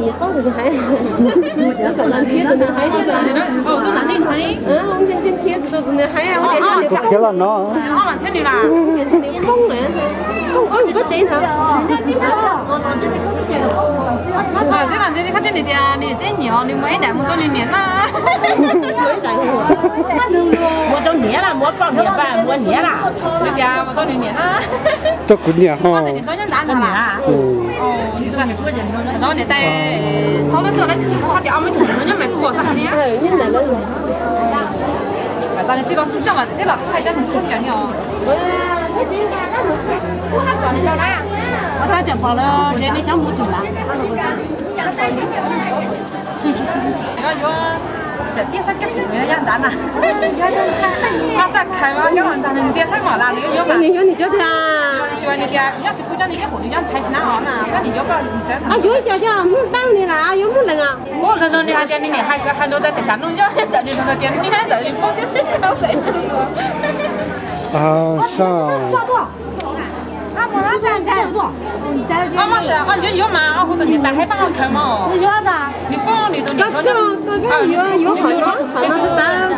Nws paub tus nws hais. Txawm los ntxhiab tus nws hais, tus nws hais. Tus khiav los no. Nws paub nws koj tsev ntawd. Nws tias nws tsev nyiam nws muaj ib daim mus txog nws niam na. Muaj txog niam na, muaj poj niam, muaj niam na. Nws tias mus txog nws niam na. Txog kuv niam ho. Nws tais xob lab tuaj lab tsis tsis kho tias ob me tug nyob mas kuv ua xab hais tias. Ua tab cov pom lawm ces nej xyov mus twg lawm. Yuav, yuav, cov tib sab kiab pum yaj ntxav na. Mas txaj khaws mas kab los ntxag nws ntsia sab mom las nws yuav mas. Nws yuav nws cov tiag. Xyuas nws tias nyob xwb kuv coj nws kiab pum nws nyob ntxhais na os na, koj nim yuav koj ntxawv. Yuav ib co coj Hmoob Dawb li las yuav Hmoob Lees os. Ua los nws hais tias nws niam hais hais lus tas sam sam nus nyob txawm nws los tias nws txawm nws paub thiab xwb. Yuav, yuav mas hu tus niam tais hais pab khaws mas. Nws paub nws tus niam, nws tus niam mas nyob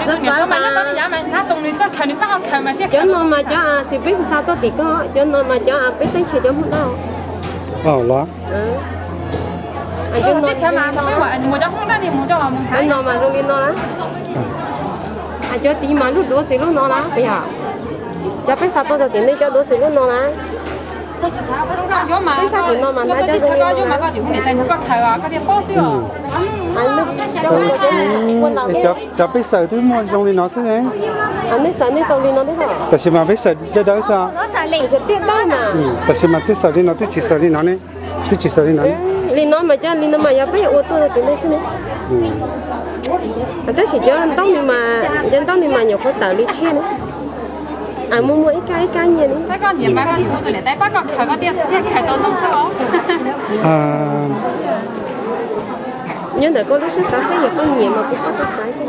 txog yav mas hnav txoos nws txoj khaws nws pab khaws mas thiaj. Cov no mas cov xwm peb xav xav tuaj tim koj, cov no mas cov peb teeb tshaj cov Hmoob Dawb. Los teb chaws mas mus cov Hmoob Dawb li mus coj los mus hais no mas zoo li no. Cov tid mas lub duav xws lub no na, puas yog? Cov peb xav tuaj rau tim nej cov duav xws lub no na. Peb sab tim no mas hnav cov zoo li no. Cov peb xaws twb muaj zoo li no xwb ne. Nej xaws nej tau li no xwb. Tab sis mas peb xaws dawb dawb xwb. Tiaj dawb mas. Tab sis mas twb xaws li no twb tsis xaws li no ne. Twb tsis xaws li no. Li no mas cov li no mas yog peb ua tuaj rau tim nej xwb ne. Tab sis cov ntaub ni mas, cov ntaub ni mas nyuam qhuav tawm li tshiab ne. Muaj muaj ib kab ib kab nyiaj ne. Nyob ntawm koj lub siab xav saib yog koj nyiam mas kuv pab koj xaiv xwb.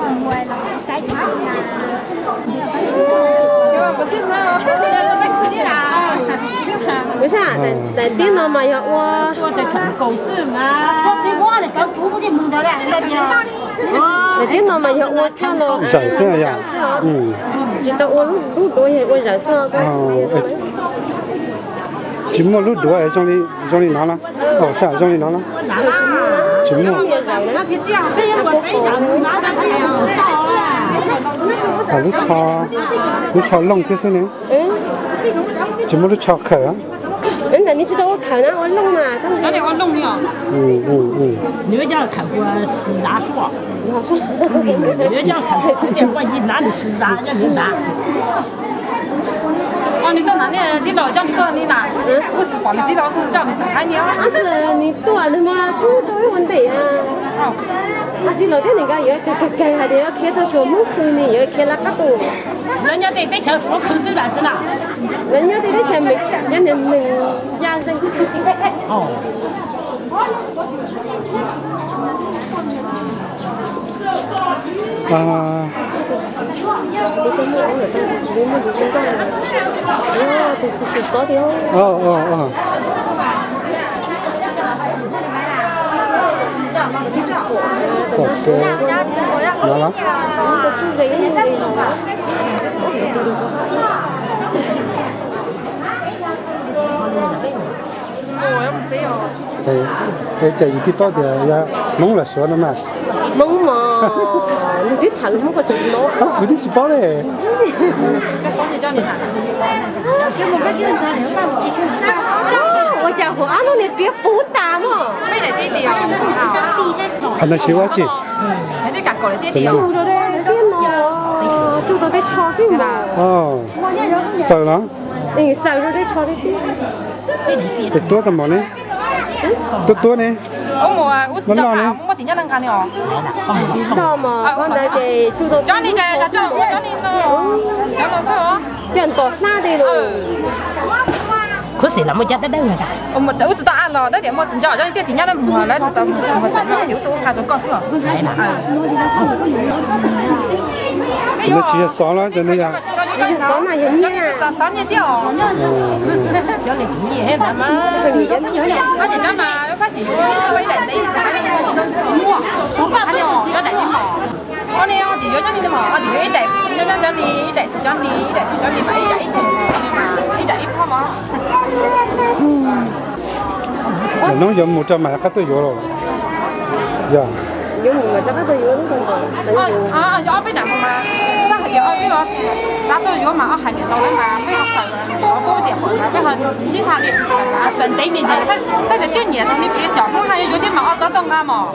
Kuv xav daim tiab no mas yog ua, daim tiab no mas yog ua tshaj los zawm xwb yog. Tsis tau ua lub duav, yog ua zawm xwb. Tsis muaj lub duav zoo li no na. Au, zoo li no na. Tsis muaj. Lub tsho, lub tsho looj thiab xwb ne. Tsis muaj lub tsho khaws. Ntawm ni tsis tau ua khaws na, ua looj mas. Nws coj khaws ua si zav suaj. Nws coj khaws ua si zav, nws ntav. Nws tuaj ntawm nej txiv laus coj nws tuaj li na. Kuv xav pom nws txiv laus xwb coj nws txog qab nyiaj. Nws tuaj nws mas tub rau ib ua ntej. Txiv laus thiab nws nkawd yuav kawg kawg hais tias yuav khiav tuaj Suav Hmoob Khw, nws yuav khiav lawv qab tuaj. Lawv nyob tej teb chaws Suav Khw xwb las xwb na. Lawv nyob tej teb chaws Mes, nyob nws ya zeeg. Tom kev no los. Es cas yus thiaj paub tias yog Hmoob los Suav no mas? Hmoob mas, nws twb tham lus Hmoob koj tseem no. Kuv twb tsis paub li. Ua cas hauv ab lub niag piav puv tas mog. Qhov no siv ua tsi? Tsuj rau tiaj no, tsuj rau tej tsho xwb mas. Xaws los? Xaws rau tej tsho li tiag. Es tuab tau mos ne? Tuab tuab ne? Muab noj ne? Noj mas koj ntawd ces tsuj rau cov ntom hlab tej los. Khuv xim los muaj cov dawb dawb. Wb tsis tau ab los dawb tias muaj tsis nco cov tiaj tim nyab lawv mus lawv tsis tau mus xaws no ces wb tuaj ua qha rau koj xwb os. Tsis yog xov los cov no yog. Xov mas yog nyiaj. Xov nyiaj thiab os. Cov no mas cov mas xab ces yuav ua ib daim ntev. Cov ni mas, ib daim nyob nyob cov ni, ib daim xwb cov ni, ib daim xwb cov ni mas ib daim ib, ib daim ib phab mas. Hnub yuav mus rau mas qab tuaj yuav los. Yog. Ob peb daim mas, xab hais tias ob peb, xab tuaj yuav mas ob hais niam tau lawm mas peb ho xaws, peb ho ntsib txha li, xaws ntev ni ces xav tias twb nyiam rau li peb cov Hmoob hais yuav thiab mas ob tsob tau nqa mos.